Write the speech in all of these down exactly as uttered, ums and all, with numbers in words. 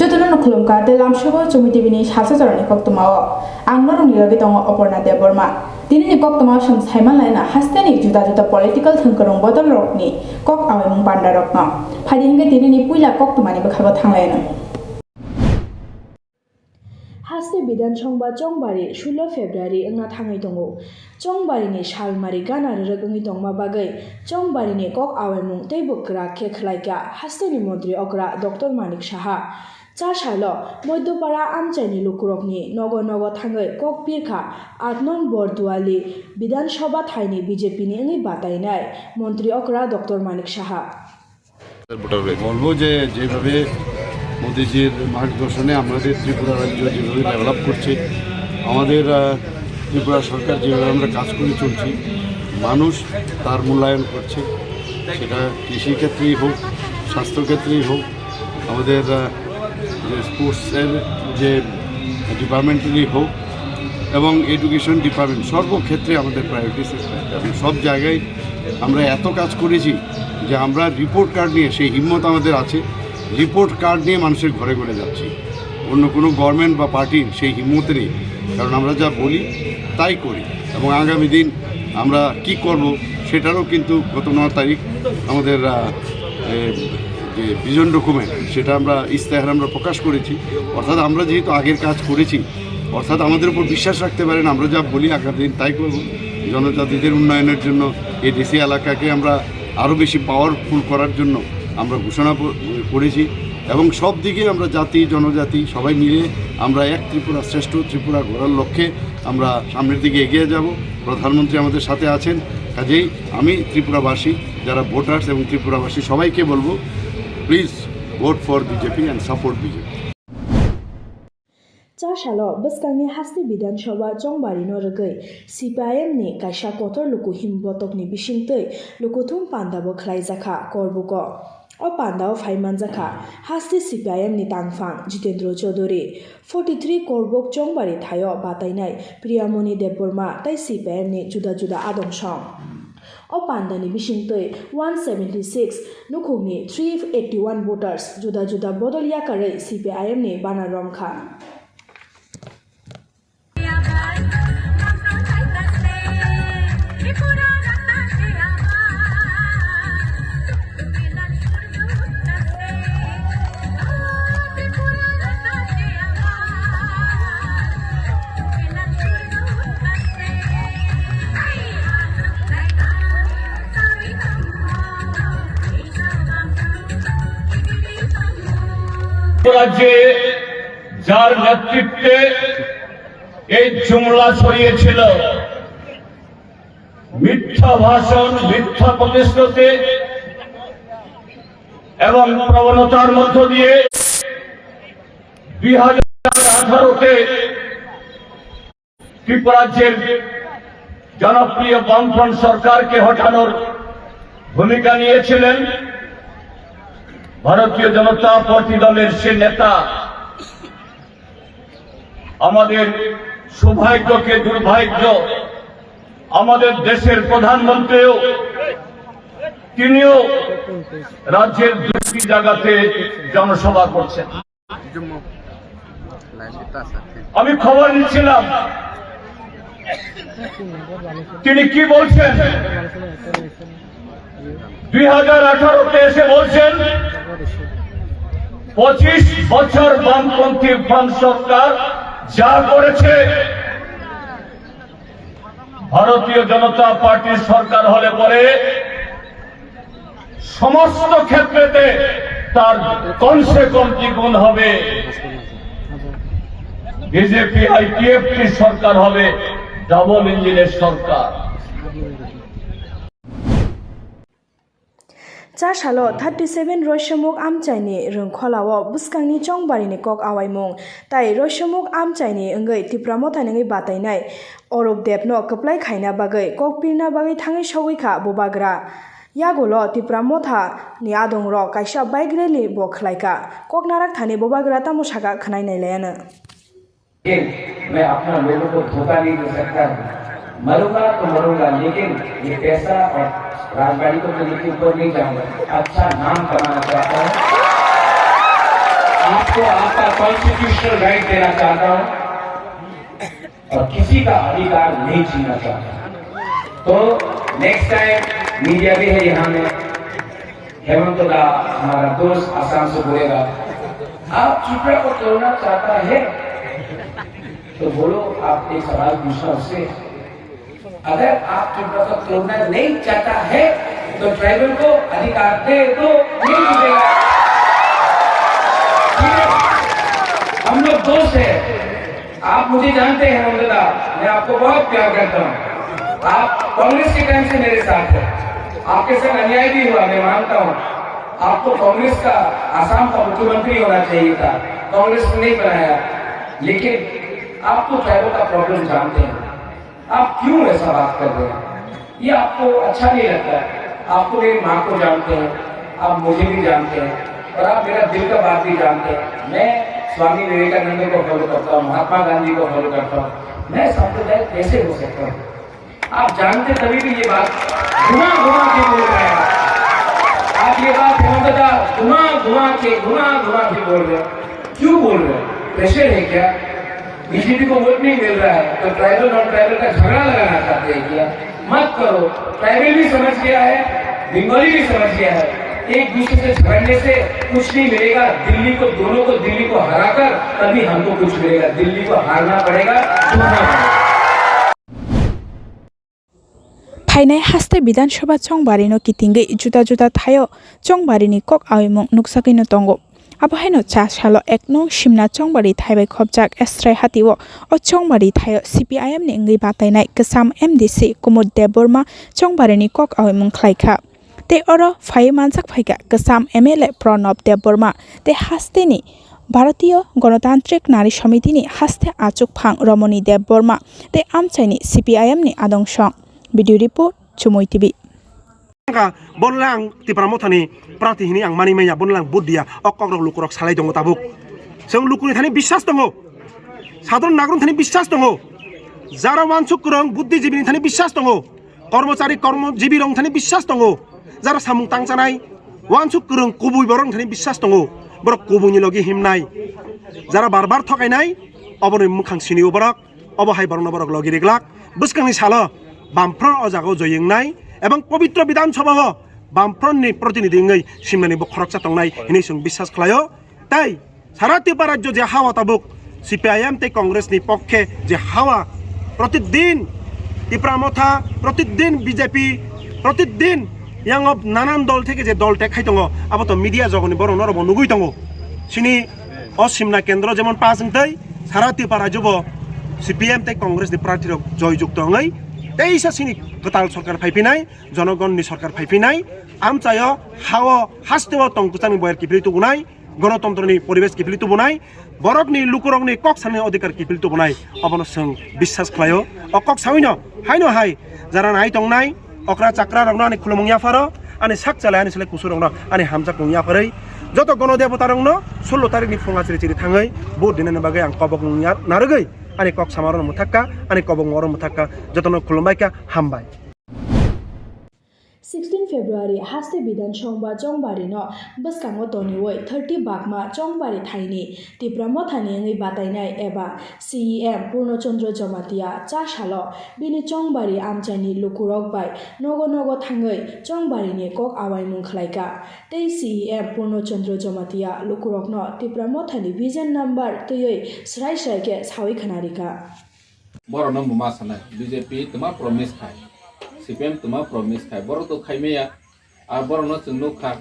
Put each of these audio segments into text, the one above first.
Jotono no khulumkha tei lamsogo Chumui T V ni salsa jorani koktwmao. Ang norokni logi tongo Oporna Debbarma. Tinini koktwmao chwng saiman laina hasteni juda juda political thwngkwrwng bodolrokni kok awaimung pandarokno. Phaidi hinkhe tinini puila koktwmani bwkhago thanglaino. Haste Bidhan Sabha Chongbari sullo February wngna thangwi tongo. Chongbarini salmari gana rwrwk wngwi tongma bagwi Chongbarini kok awaimung teibo kwrak khe khwlaikha hasteni montri okra Doctor Manik Saha. Cha salo Moidyopara amchaini lukurokni nogo nogo thangwi kok pirkha aat nong Borduali Bidhan Sabha thaini B J P ni wngwi batainai montri okra Doctor Manik Saha. Voter হয়ে বলবো যে যেভাবে মোদিজির মার্গদর্শনে আমাদের ত্রিপুরা রাজ্য যেভাবে ডেভেলপ করছে, আমাদের আহ, ত্রিপুরা সরকার যেভাবে আমরা কাজ করে চলছি, মানুষ তার মূল্যায়ন করছে। সেটা কৃষিক্ষেত্রেই হোক, স্বাস্থ্যক্ষেত্রেই হোক, আমাদের আহ, যে স্পোর্টসের যে ডিপার্টমেন্টেরই হোক এবং এডুকেশন ডিপার্টমেন্ট, সর্বক্ষেত্রে আমাদের প্রায়োরিটি সেট থাকবে। এবং সব জায়গায় আমরা এত কাজ করেছি যে আমরা রিপোর্ট কার্ড নিয়ে, সেই হিম্মত আমাদের আছে, রিপোর্ট কার্ড নিয়ে মানুষের ঘরে ঘরে যাচ্ছি। অন্য কোনো গভর্নমেন্ট বা পার্টির সেই হিম্মত নেই, কারণ আমরা যা বলি তাই করি। এবং আগামী দিন আমরা কি করব, সেটারও কিন্তু গত ন তারিখ আমাদের আহ, এ, যে ভিশন ডকুমেন্ট, সেটা আমরা ইস্তেহার আমরা প্রকাশ করেছি। অর্থাৎ আমরা যেহেতু আগের কাজ করেছি, অর্থাৎ আমাদের উপর বিশ্বাস রাখতে পারেন, আমরা যা বলি আগামী দিন তাই করব। জনজাতিদের উন্নয়নের জন্য এডিসি এলাকাকে আমরা আরও বেশি পাওয়ারফুল করার জন্য আমরা ঘোষণা প-, করেছি। এবং সব দিকে আমরা জাতি, জনজাতি সবাই মিলে আমরা এক ত্রিপুরা, শ্রেষ্ঠ ত্রিপুরা গড়ার লক্ষ্যে আমরা সামনের দিকে এগিয়ে যাব। প্রধানমন্ত্রী আমাদের সাথে আছেন। কাজেই আমি ত্রিপুরাবাসী, যারা ভোটার্স এবং ত্রিপুরাবাসী সবাইকে বলবো, please vote for B J P and support B J P. Cha salo bwskangni haste Bidhan Sabha Chongbari no rwgwi C P I M ni kaisa kotor luku him botokni bisingtwi lukuthum panda bo khwlaijakha Korbuko. O panda o phai manjakha haste C P I M ni tangphang Jitendra Chaudhary, forty three Korbuk Chongbari thaio batainai Priyamoni Debbarma tei C P I M ni juda juda adong song. O pandani bisingtwi one seventy six nukhungni three eighty one voters juda juda bodol yakarwi C P I M ni bana romkha. রাজ্যে যার নেতৃত্বে এই জুমলা ছড়িয়েছিল, মিথ্যা ভাষণ, মিথ্যা প্রতিশ্রুতি এবং প্রবণতার মধ্য দিয়ে দুই হাজার আঠারোতে ত্রিপুরাজ্যের জনপ্রিয় বামফ্রন্ট সরকারকে হটানোর ভূমিকা নিয়েছিলেন ভারতীয় জনতা পার্টি দলের সে নেতা। আমাদের সৌভাগ্যকে দুর্ভাগ্য, আমাদের দেশের প্রধানমন্ত্রীও, তিনিও রাজ্যের দুটি জায়গাতে জনসভা করছেন। আমি খবর নিচ্ছিলাম, তিনি কি বলছেন। দুই হাজার আঠারোতে এসে বলছেন, পঁচিশ বছর বামপন্থী ফ্রন্ট সরকার যা করেছে, ভারতীয় জনতা পার্টির সরকার হলে পরে সমস্ত ক্ষেত্রেতে তার কমসে কম দ্বিগুণ হবে। বিজেপি আইপিএফটি সরকার হবে ডাবল ইঞ্জিনের সরকার। Cha salo thirty seven Roisomuk amchaini rwngkholao bwskangni chongbarini kok awaimung tai Roisomuk amchaini wngwi Tipra Mothani wngwi batainai Orup Debno kwplai khaina bagwi kok pirna bagwi thangwi sogwi kha bubagra. Yagulo Tipra Motha ni adongrok kaisa bike rally bo khwlaikha. Kok narak thani bubagra tamo sakha khwnai nailayano. लेकिन मैं अपना लोगों को धोखा नहीं दे सकता हूँ। मरूंगा तो मरूंगा, लेकिन ये पैसा और राजबाड़ी को लेने के ऊपर नहीं जाऊंगा। अच्छा नाम कमाना चाहता हूँ। आपको आपका कॉन्स्टिट्यूशनल राइट देना चाहता हूं और किसी का अधिकार नहीं छीनना चाहता। तो नेक्स्ट टाइम मीडिया भी है यहाँ में, हेमंत दा हमारा दोस्त आसाम से बोलेगा, आप चुपड़ा को तोड़ना चाहता है तो बोलो, आप एक सवाल पूछना उससे। अगर आप चुपड़ा को तोड़ना नहीं चाहता है तो ट्राइबल को अधिकार दे दो, नहीं मिलेगा। ठीक है? हम लोग दोस्त हैं, आप मुझे जानते हैं हेमंत दा, मैं आपको बहुत प्यार करता हूँ। आप कांग्रेस के टाइम से मेरे साथ हैं, आपके साथ अन्याय भी हुआ, मैं मानता हूँ। आपको कांग्रेस का, आसाम का मुख्यमंत्री होना चाहिए था, कांग्रेस ने नहीं बनाया। लेकिन आप तो ट्राइबल का प्रॉब्लम जानते हैं, आप क्यों ऐसा बात कर रहे हैं? ये आपको अच्छा नहीं लगता है। आपको मेरी माँ को जानते हैं, आप मुझे भी जानते हैं और आप मेरा दिल का बात भी जानते हैं। मैं स्वामी विवेकानंद को फॉलो करता हूँ, महात्मा गांधी को फॉलो करता हूँ। मैं सांप्रदायिक कैसे हो सकता हूँ? आप जानते तभी भी ये बात घुमा घुमा के बोल रहे हैं। आप ये बात हेमंत दा घुमा घुमा के, घुमा घुमा के बोल रहे हैं। क्यों बोल रहे हैं? प्रेशर है क्या? बीजेपी को वोट नहीं मिल रहा है तो ट्राइबल नॉन ट्राइबल का झगड़ा लगाना चाहते हैं क्या? मत करो। ट्राइबल भी समझ गया है, बंगाली भी समझ गया है, एक दूसरे से झगड़ने से कुछ नहीं मिलेगा। दिल्ली को, दोनों को, दिल्ली को हराकर तभी हमको कुछ मिलेगा। दिल्ली को हारना पड़ेगा, झुकना पड़ेगा। Thainai haste Bidhan Sabha chongbari no kitingwi juda juda thaio chongbari ni kok awimung nukjagwi no tongo. Abo haino cha salo ek nung Simna chongbari thai bai khopjak Esrai hati o, o chongbari thaio C P I M ni wngwi batainai kwcham M D C Kumud Debbarma chongbari ni kok awimung khlai kha. Tei oro phaiwi manjak phaikha kwcham M L A Pranab Debbarma tei hasteni Bharatiya Ganatantrik Nari Samiti ni haste achukphang Ramani Debbarma tei amchaini C P I M ni adong song. Video report, Chumui T V. Wngkha, bonle ang Tipra Mothani prati hini ang mani maya, bonle ang vote diya, o kokrok lukurok salai tongo tabuk. Chwng lukuni thani biswas tongo, sadharon nagrok thani biswas tongo, jara wansuk kwrwng buddhijibini thani biswas tongo, kormochari kormojibi rok thani biswas tongo, jara samung tangchanai wansuk kwrwng kubui borok thani biswas tongo, borok kubui ni logi himnai, jara bar bar thokainai, oboni mwkhang sinio borok. Obo hai borokno borok logi riglak. Bwskangni salo Bamfront o jagao joi wngnai ebong pobitro Bidhan Sabha o Bamfront ni protinidhi wngwi simnani bo khoroksa tongnai hinwi chwng biswas khlaio. Tei sara Tripura rajyo je hawa tabuk C P I M tei Congress ni pokkhe je hawa protidin Tipra Motha, protidin B J P, protidin yango nanan dol theke je dol tek khai tongo, abo to media jogoni borokno rokbo nugui tongo. Sini o simna kendro jemon pass wngtwi, sara Tripura rajyo bo C P M tei Congress ni prarthi rok joy jukto wngwi teisa sini kwtal sorkar phaiphinai, jonogon ni sorkar phaiphinai, amchaio hao hasteo tong kwchangni boyar kiphilwi tubunai, gonotontro ni poribesh kiphilwi tubunai, borok ni lukurok ni kok sanani odhikar kiphilwi tubunai, obono chwng biswas khlaio. O kok sawino haino hai jara nai tongnai okra chakra rokno ani khulumung yapharo, ani sak chalai ani selai kusurokno ani hamjakmung yapharwi joto gono debota rokno sullo tarikni phunga chiri chiri thangwi vote dinani bagwi ang kobok nung ya-, narwgwi ani kok samarokno mwthakka, ani kobok oro mwthakka, jotono khulumbaikha, hambai. Sixteen February haste Bidhan Sabha chongbarino bwskango toniwi thirty bakma chongbari thaini Tipra Mothani wngwi batainai eba C E M Purno Chandra Jamatia cha salo bini chongbari amchaini lukurok bai nogo nogo thangwi chongbarini kok awaimung khlaikha. Tei C E M Purno Chandra Jamatia lukurokno Tipra Mothani vision number twiwi srai srai khe sawi khwnarikha. Borokno bo ma sanai, B J P twma promise khai, C P M twma promise khai, borok to khaimaya. Ar borokno chwng nukha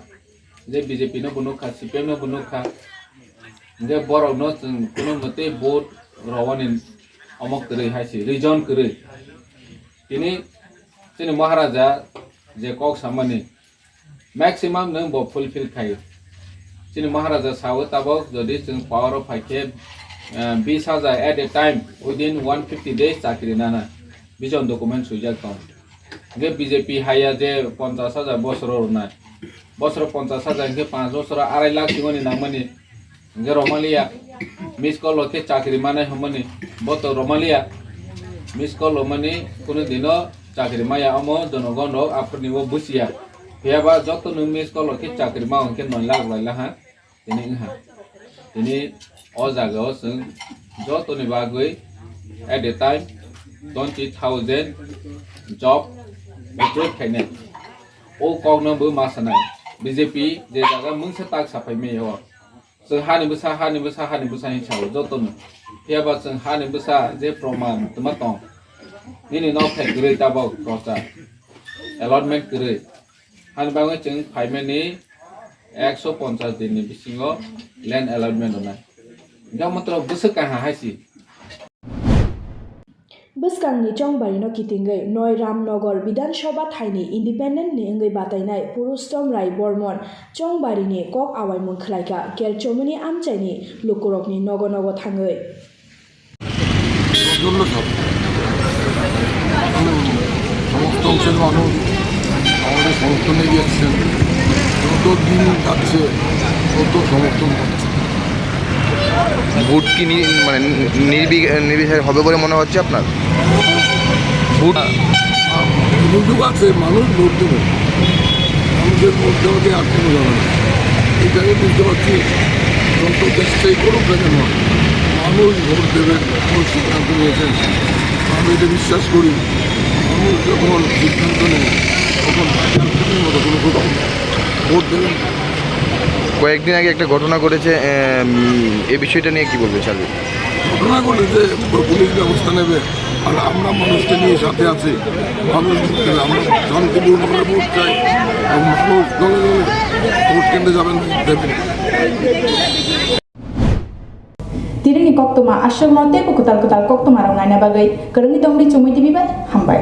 je B J P no bo nukha, C P M no bo nukha, je borokno chwng kuno mwtwi vote rwani omo kwrwi hai se, reason kwrwi. Tini chini Maharaja je kok samani, maximum nwng bo fulfill khaio. Chini Maharaja sao tabok, jodi chwng power o phai khe, eh, bis hajar at a time, within one fifty days chakri nana, vision document swijak tong. Hingke B J P haiya je ponchash hajar bosoro rwnai, bosoro ponchash hajar hingke panch bosoro arai lakh singoni nangmani. Hingke romaliya, miss call rok khe chakri manai hwnmani, bo to romaliya, miss call rwmani kunu dino chakri maya, omo jonogon rok aphurni o busiya. Phiya ba joto no miss call rok khe chakri ma hwnkhe noi lakh lai laha, tini wngha. Tini o jagao chwng jotoni bagwi at a time twenty thousand job recruit khainai. O kokno bo ma sanai. B J P je jaga mungsa tak saphai maya o. Chwng hani bwsa, hani bwsa, hani bwsa hin sao jotono. Phiya ba chwng hani bwsa je proman twma tong. Nini nok thai kwrwi tabok prochar. Allotment kwrwi. Hani bagwi chwng phaimani ekso ponchas din ni bisingo land allotment rwnai. Hwnkhe omo toro bwswk kaha hai si. Bwskangni chongbarino kitingwi noi Ramnagar Bidhan Sabha thaini independent ni wngwi batainai Purushottom Rai Bormon chongbarini kok awaimung khwlaikha Kelchomoni amchaini lukurokni nogo nogo thangwi. জন্য সব সমস্ত অংশের মানুষ আমাদের সমর্থনে গিয়েছেন। যত দিন যাচ্ছে তত সমর্থন বাড়ছে। ভোট কি নি-, মানে নি-, নির্বি-, নির্বিচারে হবে বলে মনে হচ্ছে আপনার? ভোট সুযোগ আছে, মানুষ ভোট দেবে। মানুষের ভোট দেওয়াকে আটকানো যাবে না। এটাকে বুঝতে পারছি, যত চেষ্টাই করুক না কেন, মানুষ ভোট দেবেন, মানুষ সিদ্ধান্ত নিয়েছেন। আমি এটা বিশ্বাস করি, মানুষ যখন সিদ্ধান্ত নেয়, তখন তাকে আটকানোর মতো কোনো শক্তি নেই। ভোট দেবেন। কয়েকদিন আগে একটা ঘটনা ঘটেছে, এম, এই বিষয়টা নিয়ে কি বলবেন, সার্বিক? ঘটনা ঘটেছে, পুলিশ ব্যবস্থা নেবে। আর আমরা মানুষকে নিয়ে সাথে আছি। মানুষ ভোট দেবে, আমরা শান্তিপূর্ণভাবে ভোট চাই এবং মানুষ দলে দলে ভোট কেন্দ্রে যাবেন, ভোট দেবেন। Tini ni koktwma aswkno teibo kwtal kwtal koktwma rok naina bagwi kwrwngwi tongdi Chumui T V bai hambai.